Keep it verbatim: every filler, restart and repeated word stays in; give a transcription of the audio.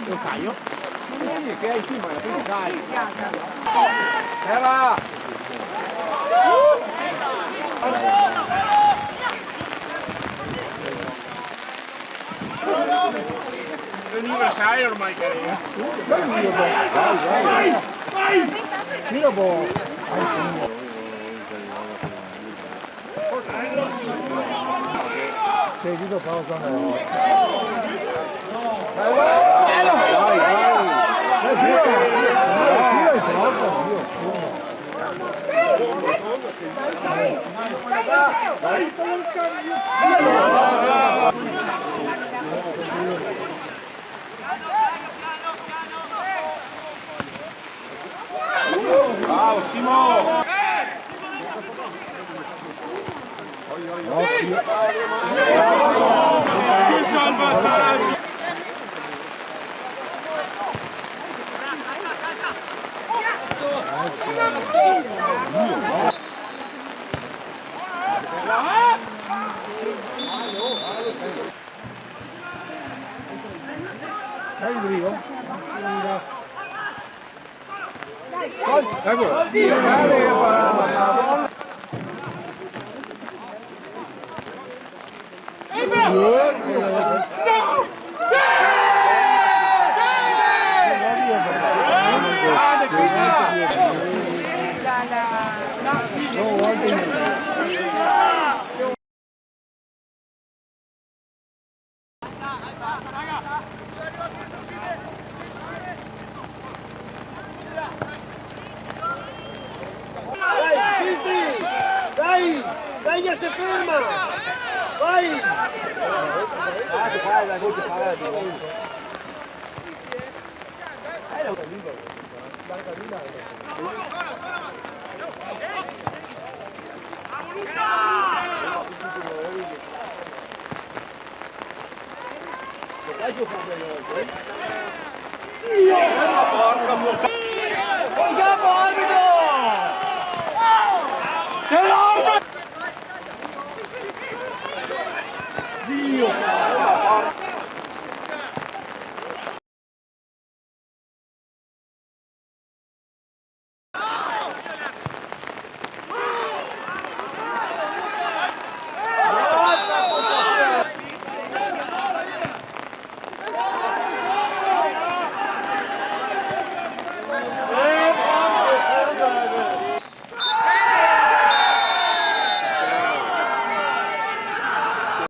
Lo taglio? Sì, sì, che hai in cima, quindi dai. Leva! È un universale ormai, cari. Vai, vai, vai. Tira, boh. Seguito, pausa, no. Vai, vai. Bravo, Simo! Che salvataggio! Dai, Drio. Eco. Dai, Sisti! Dai! Dai che se ferma! Vai! Porca puttana!